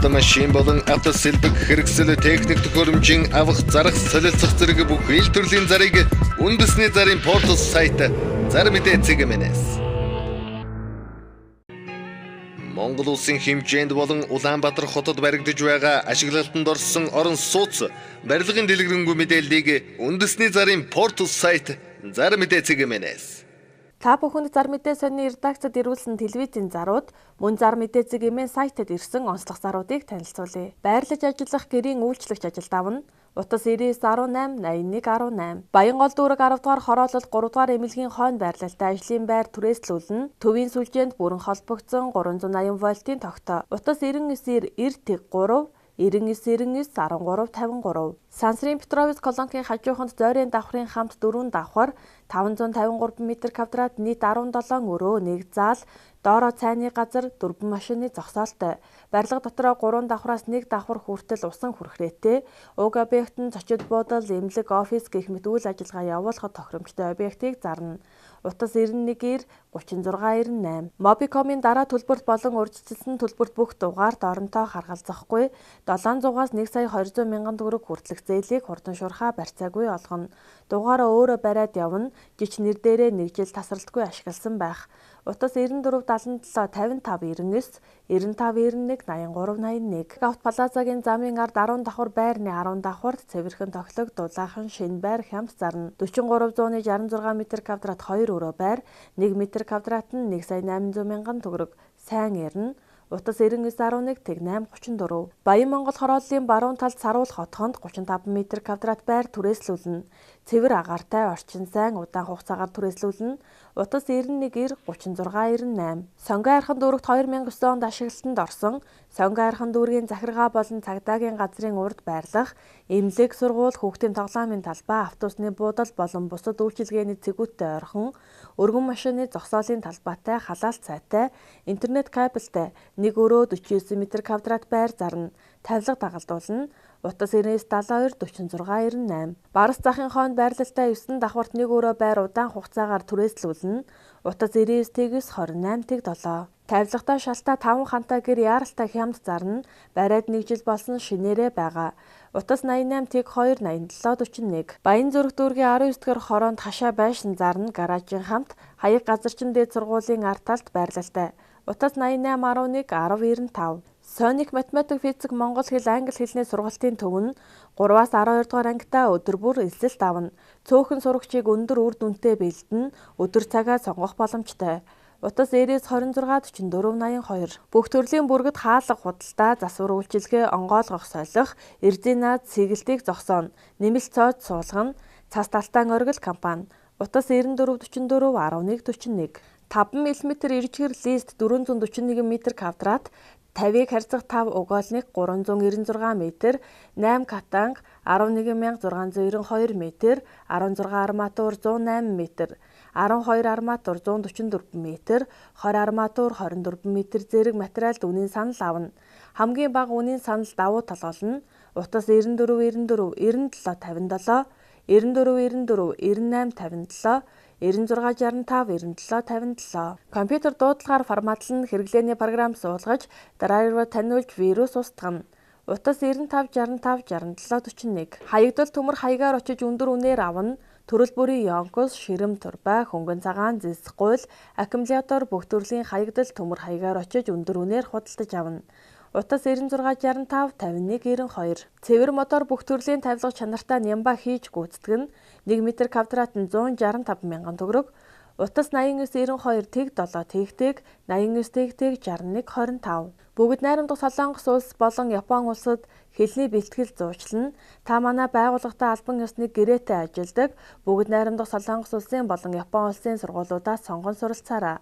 Автомашин болон автосэлбэг хэрэгсэл, техник төхөөрөмжийн авах, зарах, солилцох зэрэг бүх ил төрлийн зарыг үндэсний зарын портал сайт зар мэдээ цэгмэнэс. Монгол улсын хэмжээнд болон Улаанбаатар хотод баригдаж байгаа ашиглалтанд орсон орон сууц барилгын дэлгэрэнгүй мэдээллийг үндэсний зарын портал сайт зар мэдээ цэгмэнэс. Та бүхэнд зар мэдээ сонины редакцид ирүүлсэн телевизийн зарууд мөн зар мэдээ цэгийн сайтад ирсэн онцлог заруудыг танилцуулъя. Байрлаж ажиллах гэрийн үйлчлэгч ажилд авна. Утас 99 18 81 18. Баянгол дүүрэг 10 дугаар хороолол 3 дугаар эмнэлгийн хойно байрлалтай ажлын байр түрээслүүлнэ. Төвийн сүлжээнд бүрэн холбогдсон 380 вольтын тогтоо. Утас 99 90 3 99 99 13 53. Сансрын Петрович колонкийн хажууханд зойрын давхрын хамт 4 давхар 553 м квадрат нийт 17 өрөө 1 заал доороо цайны газар 4 машины зогсоолтой. Барилга дотроо 3 давхраас 1 давхар хүртэл усан хүрхрээтэй. Уг объект нь зочид буудал, эмнэлэг, офис гэх мэт үйл ажиллагаа явуулахад тохиромжтой объектыг зарна. Утас 91 90 36 98. Mobicom-ын дараа төлбөрт болон урьдчилсан төлбөрт бүх дугаарт оронтой харгалзахгүй 700-аас 1 сая 200 мянган төгрөг хүртэлх зээлийг хурдан шуурхай барьцаагүй олгоно. Дугаараа өөрөө бариад явна. Жич нэр дээрээ нэг жил тасралтгүй ашигласан байх. Утас 94 77 55 99 95 91 83 81. Авт Плазагийн замын ард 10 давхар байрны 10 давхарт цэвэрхэн тохилог дулаахан шинэ байр хямд зарна. 4366 м квадрат 2 өрөө байр 1 м квадрат нь 1 сая 800 мянган төгрөг. Сайн ярина. Утас 99 11 тэг 8 34. Баян Монгол хорооллын баруун талд Саруул хотхонд 35 м квадрат байр түрээслүүлнэ. Цэвэр агаартай орчин сайн удаан хугацаагаар түрээслүүлнэ. Утас 91 90 36 98. Сонгон архан дүүрэгт 2009 онд ашиглалтанд орсон Сонгон архан дүүргийн захиргаа болон цагдаагийн газрын урд байрлах эмнэлэг, сургууль, хүүхдийн тоглоомын талбай, автобусны буудал болон бусад үйлчилгээний цэгүүдтэй ойрхон өргөн машины зогсоолын талбайтай халаалт сайтай интернет кабелтай 1 өрөө 49 м квадрат байр зарна. Тавилга дагалдуулна. Утас 99 72 46 98. Барас захын хойно байрлалтай 9 давхарт 1 өрөө байр удаан хугацаагаар түрээслүүлнэ. Утас 99 9 28 7. Тавилгатай шалтаа 5 хантай гэр яаралтай хямд зарна. Бариад 1 жил болсон шинээрээ байгаа. Утас 88 тэг 2 87 41. Баян зүрх дүүргийн 19 дугаар хороонд хашаа байшин зарна. Гаражийн хамт хаяг газарчин дээд сургуулийн ард талд байрлалтай. Утас 88 11 10 95. Соник математик, физик, монгол хэл, англи хэлний сургалтын төв нь 3-аас 12 дугаар ангитай өдөр бүр элсэлт авна. Цөөхөн сурагчийг өндөр үр дүнтэй бэлдэнэ. Өдөр цагаа сонгох боломжтой. Утас 99 26 44 82. Бүх төрлийн бүргэд хаалга худалдаа, засвар үйлчилгээ, онгойлгох, солих, эрзина цэгэлтийг зогсооно. Нэмэлт цоод суулгана. Цас талтаан оргил компани. Утас 94 44 11 41. 5 мм иржгэр лист 441 м квадрат 50-ыг харьцах 5 угаалныг 396 м, 8 катанг 11692 м, 16 арматур 108 м, 12 арматур 144 м, 20 арматур 24 м зэрэг материалд үнийн санал авна. Хамгийн бага үнийн санал давуу тал олно. Утас 94 94 97 57 94 94 98 57 96 65 97 57. Компьютер дуудлагаар форматлан хэрэглээний програм суулгаж, драйвер таниулж вирус устгана. Утас 95 65 67 41. Хаягдал төмөр хаягаар очиж өндөр үнээр авна. Төрөл бүрийн ёнкос, ширэм турбай, хөнгөн цагаан, зэс гуйл, аккумулятор бүх төрлийн хаягдал төмөр хаягаар очиж өндөр үнээр худалдаж авна. Утас 96 65 51 92. Цэвэр мотор бүх төрлийн тавилга чанартай нямба хийж гүйцэтгэн 1 м квадрат нь 165 мянган төгрөг. Утас 89 92 тэг 7 тэг тэг 89 тэг тэг 61 25. Бүгд найрамдах Солонгос улс болон Япон улсад хэлний бэлтгэл зуучлана. Та манай байгууллагатай албан ёсны гэрээтэй ажилладаг бүгд найрамдах Солонгос улсын болон Япон улсын сургуулиудаас сонгон суралцаарай.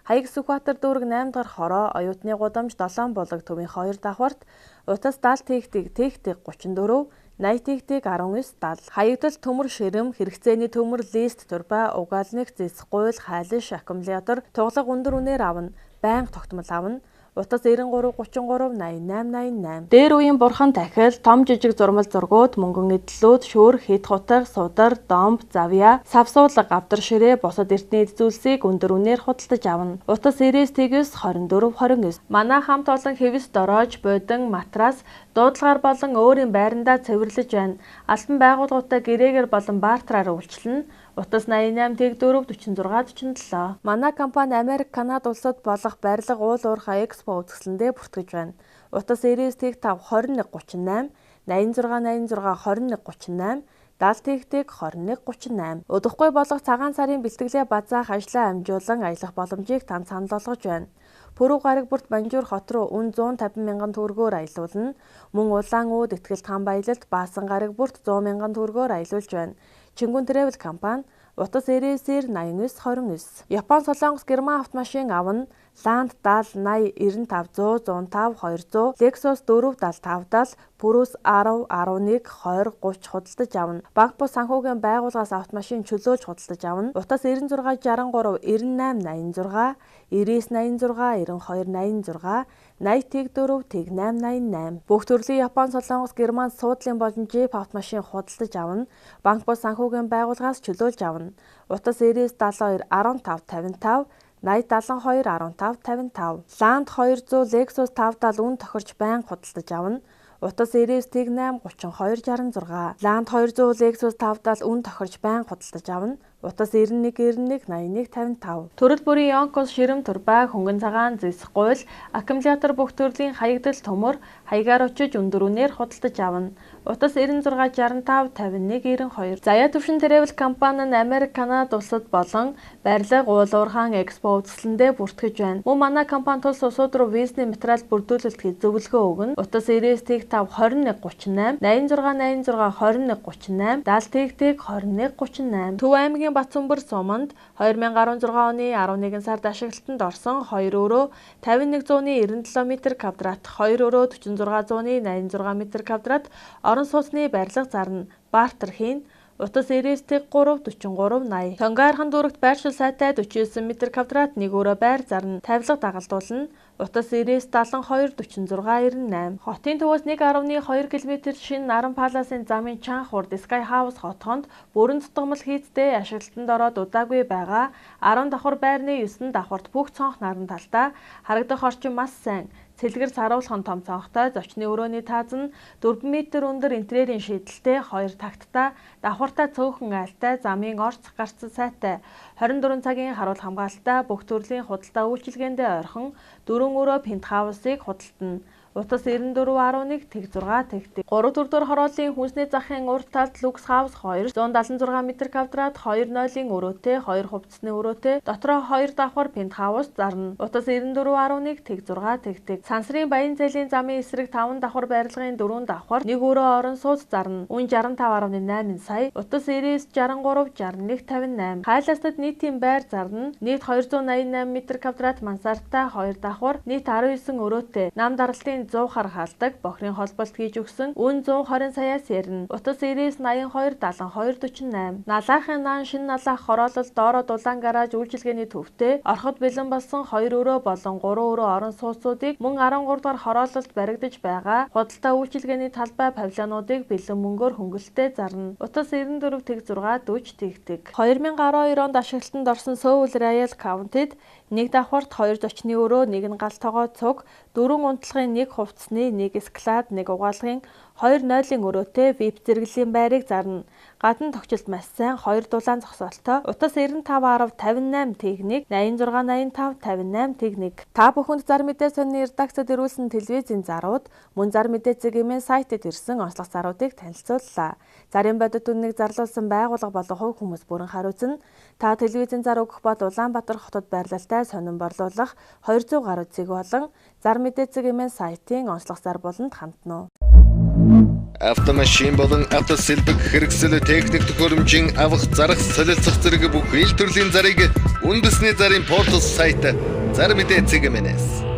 Хаяг Сүхбаатар дүүрэг 8 дахь хороо оюутны гудамж 7 булаг төвийн 2 давхарт утас 70 тэг тэг тэг тэг 34 80 тэг тэг 19 70. Хаягдал төмөр ширэм, хэрэгцээний төмөр лист турбай, угаалныг зэс, гуйл, хайлш, аккумулятор, туглаг өндөр үнээр авна. Байнга тогтмол авна. Утас 93 33 88 88. Дээр үеийн бурхан тахил, том жижиг зурмал зургууд, мөнгөн эдлүүд, шүүр, хэд хутга, судар, домб, завья, савсуулга, авдар ширээ, бусад эртний эд зүйлсийг өндөр үнээр худалдаж авна. Утас 99 24 29. Манай хамт олон хэвс дороож, бодон, матрас, дуудлагаар болон өөрийн байрандаа цэвэрлэж байна. Албан байгууллагуудтай гэрээгээр болон бартераар үйлчилнэ. Утас 88 4 46 47. Манай компани Америк, Канада улсад болох барилга уул уурхай экспо үзэсгэлэндээ бүртгэж байна. Утас 99 5 21 38, 86 86 21 38, 70 21 38. Удахгүй болох цагаан сарын бэлтгэлээ базаах ажлаа амжуулан аялах боломжийг танд санал болгож байна. Пүрэв гараг бүрт Банжуур хот руу үн 150 мянган төгрөгөөр аялуулна. Мөн Улаан ууд Итгэлт хан баялалд Баасан гараг бүрт 100 мянган төгрөгөөр аялуулж байна. Чингүн Travel компани утас 99 89 29. Япон, Солонгос, Герман автомашин авна. Ланд 70 80 95 100 105 200, Lexus 4 75 70, Prius 10 11 20 30 худалдаж авна. Банк бус санхүүгийн байгууллагаас автомашин чөлөөлж худалдаж авна. Утас 96 63 98 86, 99 86 92 86, 80 4 8 88. Бүх төрлийн Япон, Солонгос, Герман суудлын болон джип автомашин худалдаж авна. Банк бус санхүүгийн байгууллагаас чөлөөлж авна. Утас 99 72 15 55, 80 72 15 55. Ланд 200, Lexus 570 үн тохирч байнга худалдаж авна. Утас 99 8 32 66. Ланд 200, Lexus 570 үн тохирч байнга худалдаж авна. Утас 91 91 81 55. Төрөл бүрийн Yonkos ширэм турбай, хөнгөн цагаан, зэс гуйл, аккумулятор бүх төрлийн хаягдал төмөр хаягаар очиж өндөр үнээр худалдаж авна. Утас 96 65 51 92. Заяа төвшин Travel компани нь Америк, Канада улсад болон барилга, уул уурхайн экспо үзэсгэлэндээ бүртгэж байна. Мөн манай компани тус улсууд руу визний материал бүрдүүлэлт хийж зөвлөгөө өгнө. Утас 99 5 21 38, 86 86 21 38, 70 21 38. Төв аймгийн Батсүмбэр суманд 2016 оны 11 сард ашиглалтанд орсон 2 өрөө 5197 м квадрат, 2 өрөө 4686 м квадрат орон сууцны барилга зарна. Бартер хийн. Утас 99 3 43 80. Тонгойрхон дүүрэгт байршил сайтай 49 м квадрат 1 өрөө байр зарна. Тавилга дагалдуулна. Утас 99 72 46 98. Хотын төвөөс 1.2 км шинэ Наран Паласын замын чанх урд Sky House хотхонд бүрэн дутгамал хийцтэй ашиглалтанд ороод удаагүй байгаа 10 давхар байрны 9 давхарт бүх цонх наран талдаа харагдах орчин маш сайн. Цэлгэр саруулхан том цонхтой зочны өрөөний тааз нь 4 м өндөр интерьерийн шийдэлтэй 2 тагттай давхартай цөөхөн айлтай замын орц гарц сайтай 24 цагийн харуул хамгаалалттай бүх төрлийн худалдаа үйлчилгээндээ ойрхон 4 өрөө пентхаусыг худалдана. Утас 94.11 тэг 6 тэг. 3 дөрөвдүгээр хорооллын хүнсний захын урд талд Lux House 2 176 м квадрат 2.0-ын өрөөтэй 2 хувцсны өрөөтэй дотроо 2 давхар пентхаус зарна. Утас 94.11 тэг 6 тэг. Сансрын Баян зээлийн замын эсрэг 5 давхар барилгын 4 давхар 1 өрөө орон сууц зарна. Үн 65.8 сая. Утас 99 63 61 58. Хайлаастад нийтийн байр зарна. Нийт 288 м квадрат мансарттай 2 давхар нийт 19 өрөөтэй. Нам даралтын 100 хар хаалдаг бохирын холболт хийж өгсөн үн 120 саяас ярина. Утас 99 82 72 48. Налаахын наан шинэ налаах хороолол доороо дулаан гараж үйлчилгээний төвтэй ороход бэлэн болсон 2 өрөө болон 3 өрөө орон сууцуудыг мөн 13 дугаар хороололд баригдаж байгаа худалдаа үйлчилгээний талбай павильонуудыг бэлэн мөнгөөр хөнгөлөлтөд зарна. Утас 94 тэг 6 40 тэг тэг. 2012 онд ашиглалтанд орсон Сөүл Royal County-д 1 давхарт 2 зочны өрөө, 1 нь гал тогоо цуг, 4 унтлагын 1 хувцсны, 1 склад, 1 угаалгын 2.0-ын өрөөтэй VIP зэрэглэлийн байрыг зарна. Гадна тохижилт маш сайн 2 дулаан зогсоолтой. Утас 95 10 58 тэг 1 86 85 58 тэг 1. Та бүхэнд зар мэдээ сонины редакцид ирүүлсэн телевизийн зарууд мөн зар мэдээ цэгийн сайтад ирсэн онцлог заруудыг танилцууллаа. Зарын бодит үнэнийг зарлуулсан байгууллага болон хувь хүмүүс бүрэн хариуцна. Та телевизийн зар өгөх бол Улаанбаатар хотод байрлалтай сонин борлуулах 200 гаруй цэг болон зар мэдээ цэгийн сайтын онцлог зар буланд хандна. Автомашин болон автосэлбэг хэрэгсэл техник төхөөрөмжийн авах, зарах, солилцох зэрэг бүх ил төрлийн зарыг үндэсний зарын портал сайт зар мэдээ цэг мэнэс.